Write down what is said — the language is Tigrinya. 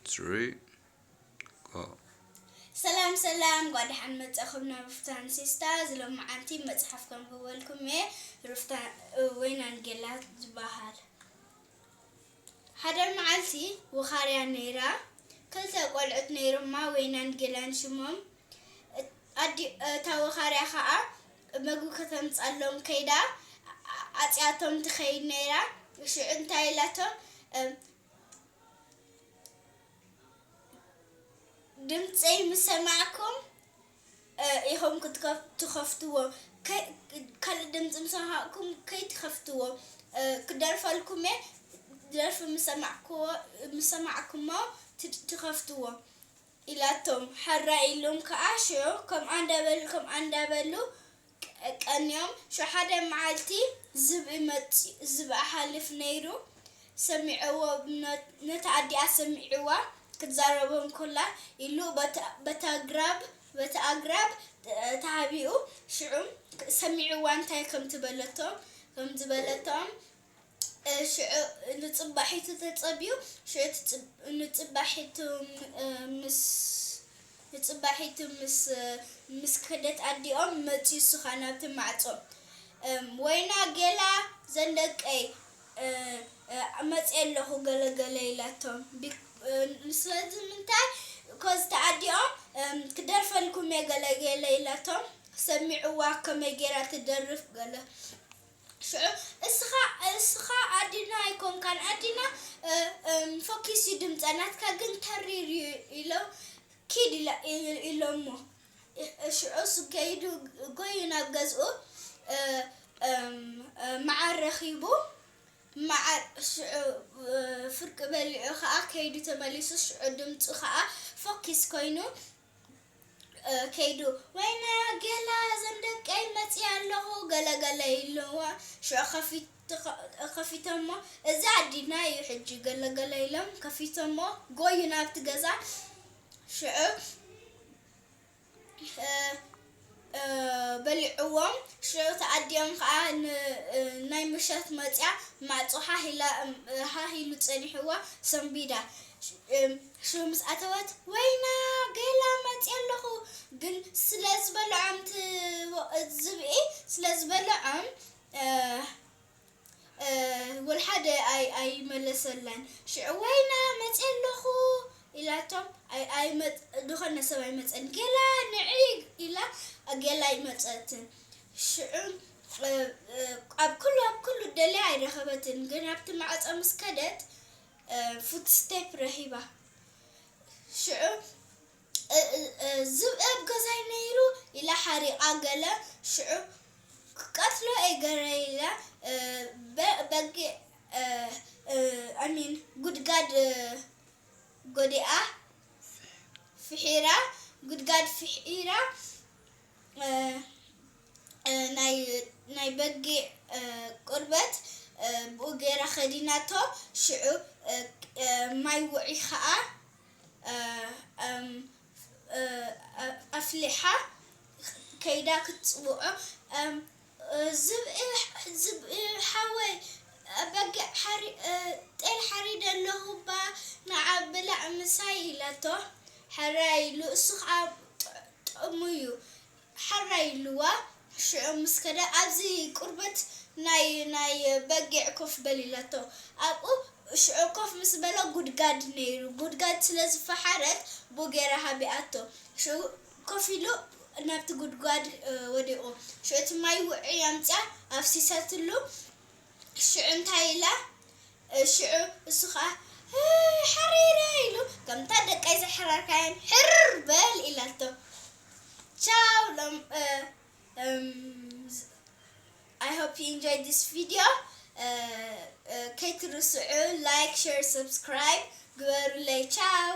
Three, go. ሰላም ሰላም፣ ጓድሓን መጻኹም ናብ ሩፍታን ሲስታ። ዝሎም መዓልቲ መጽሓፍ ከንብበልኩም እየ። ሩፍታ ወይናን ጌላ ዝበሃል። ሓደ መዓልቲ ውኻርያ ነይራ። ክልተ ቆልዑት ነይሮማ፣ ወይናን ጌላን ሽሞም። ኣዲ-፣ እታ ውኻርያ ኸዓ መግቢ ከተምጻሎም ከይዳ፣ ኣ-፣ ኣጽያቶም ትኸይድ ነይራ። ሽዑ እንታይ ኢላቶም? ድምፀይ ምስ ሰማዕኩም፣ እ፣ ኢኹም ክትከፍ-፣ ትኸፍትዎ። ከ-፣ ካልእ ድምፂ ምስ ሰማዕኩም ከይትኸፍትዎ። እ፣ ክደርፈልኩም እየ። ደርፊ ምስ ሰማዕክዎ-፣ ምስ ሰማዕኩሞ ት-፣ ትኸፍትዎ ኢላቶም። ሓራ ኢሎም ከዓ ሽዑ ከምኣ እንዳበሉ፣ ከምኣ እንዳበሉ ቀ-፣ ቀንዮም። ሽዑ ሓደ መዓልቲ ዝብኢ መፂ-፣ ዝብኢ ሓልፍ ነይሩ። ሰሚዕዎ፣ ነ-፣ ነታ ኣዲኣ ሰሚዕዋ ክትዛረቦም ኮላ ኢሉ በቲ፣ በቲ ኣግራብ፣ በቲ ኣግራብ ተዓቢኡ። ሽዑ ሰሚዕዋ እንታይ ከም ትበለቶም፣ ከም ዝበለቶም፣ እ፣ ሽዑ ንጽባሒቱ ተጸብዩ። ሽዑ ትጽብ-፣ ንጽባሒቱ፣ እ፣ ምስ፣ ንጽባሒቱ ምስ፣ ምስ ከደት ኣዲኦም መጺኡ፣ ንሱ ኸኣ ናብቲ ማዕጾ፣ እም፣ "ወይና ጌላ ዘንደቀይ፣ እ፣ እ፣ መጺአ ኣለኹ ገለ ገለ" ኢላቶም። ቢ-፣ እ፣ ስለዚ ምንታይ ኮዝ ተኣዲኦም፣ እም፣ "ክደርፈልኩም እየ ገለ ገለ" ኢላቶም። ሰሚዕዋ ከመይ ጌራ ትደርፍ ገለ። ሽዑ "እስኻ፣ እስኻ ኣዲና ኣይኮንካን፣ ኣዲና፣ እ፣ እም፣ ፈኪስ እዩ ድምጻ፣ ናትካ ግን ተሪር እዩ" ኢሎም፣ "ኪድ" ኢላ-፣ ኢ-፣ ኢሎሞ። እ-፣ ሽዑ እሱ ከይዱ ጎዩ ናብ ገዝኡ፣ እ፣ እም፣ እ፣ መዓር ረኺቡ። መዓር ሽዑ፣ እ፣ ፍርቂ በሊዑ ኸኣ ከይዱ ተመሊሱ። ሽዑ ድምጹ ኸኣ ፈኪስ ኮይኑ፣ እ፣ ከይዱ፣ "ወይና ጌላ ዘንደቀይ መጺአ ኣለኹ" ገለ ገለ ኢልዋ። ሽዑ ከፊት-፣ ከፊቶሞ፣ "እዚ ኣዲና እዩ ሕጂ" ገለ ገለ ኢሎም ከፊቶሞ፣ ጎዩ ናብቲ ገዛ። ሽዑ፣ እ፣ እ፣ በሊዕዎም። ሽዑ ተኣዲኦም ኸኣ ን-፣ እ፣ ናይ ምሸት መጺኣ ማዕጾ ሃህ ኢላ፣ እም፣ ሃህ ኢሉ ጸኒሕዋ ሰንቢዳ። ሽ-፣ እም፣ ሽዑ ምስ ኣተወት፣ "ወይና ጌላ መጺአ ኣለኹ" ግን ስለ ዝበልዖም፣ እቲ ዝብኢ ስለ ዝበልዖም፣ እ፣ እ፣ ወልሓደ ኣይ-፣ ኣይመለሰላን። ሽዑ "ወይና መጺአ ኣለኹ" ኢላቶም፣ ኣይ-፣ ኣይመጽ-፣ ዝኾነ ሰብ ኣይመጸን። "ጌላ ንዒ" ኢላ ጌላ ኣይመጸትን። ሽዑ፣ እ፣ እ፣ ኣብ ኩሉ፣ ኣብ ኩሉ ደልያ ኣይረኸበትን። ግን ኣብቲ ማዕጾ ምስ ከደት፣ እ፣ ፉትስቴፕ ረኺባ። ሽዑ፣ እ፣ እ፣ እ፣ "ዝብኢ ኣብ ገዛይ ነይሩ" ኢላ ሓሪቓ ገለ። ሽዑ "ክቀትሎ እየ ገለ" ኢላ፣ እ፣ በ-፣ በጊዕ፣ እ፣ እ፣ I mean፣ ጉድጋድ፣ እ፣ ጎዲኣ፣ ፍሒራ፣ ጉድጋድ ፍሒራ፣ እ፣ እ፣ ናይ፣ ናይ በጊዕ፣ እ፣ ቁርበት፣ እ፣ ብኡ ገይራ ከዲናቶ። ሽዑ፣ እ፣ እ፣ ማይ ውዒ ኸኣ፣ እ፣ እም፣ እ፣ እ፣ ኣፍሊሓ ከይዳ ክትጽውዖ፣ እም፣ እ፣ "ዝብኢ፣ ዝብኢ ሓወይ፣ በጊዕ ሓሪ-፣ እ፣ ጤል ሓሪደ ኣለኹ እባ ንዓ ብላዕ ምሳይ" ኢላቶ። ሕራይ ኢሉ፣ እሱ ኸኣ ጥ-፣ ጥዑሙ እዩ። ሓራይ ኢልዋ። ሽዑ ምስ ከደ፣ "ኣብዚ ቁርበት ናይ፣ ናይ በጊዕ ኮፍ በል" ኢላቶ። ኣብኡ ሽዑ ኮፍ ምስ በለ፣ ጉድጋድ ነይሩ። ጉድጋድ ስለ ዝፈሓረት፣ ብኡ ገይራ ሃቢኣቶ። ሽዑ ኮፍ ኢሉ ናብቲ ጉድጓድ፣ እ፣ ወዲቑ። ሽዑ እቲ ማይ ውዑይ ኣምጺኣ ኣፍሲሰትሉ። ሽዑ እንታይ ኢላ? እ፣ ሽዑ እሱ ኸኣ፣ "እ፣ ሓሪረ" ኢሉ፣ "ከምታ ደቀይ ዘሕረርካየን ሕርር በል" ኢላቶ። ቻው፣ ሎም-፣ እ፣ እም፣ ዝ-፣ I hope you enjoyed this video. እ፣ እ፣ ከይትርስዑ like፣ share፣ subscribe ግበሩለይ። ቻው።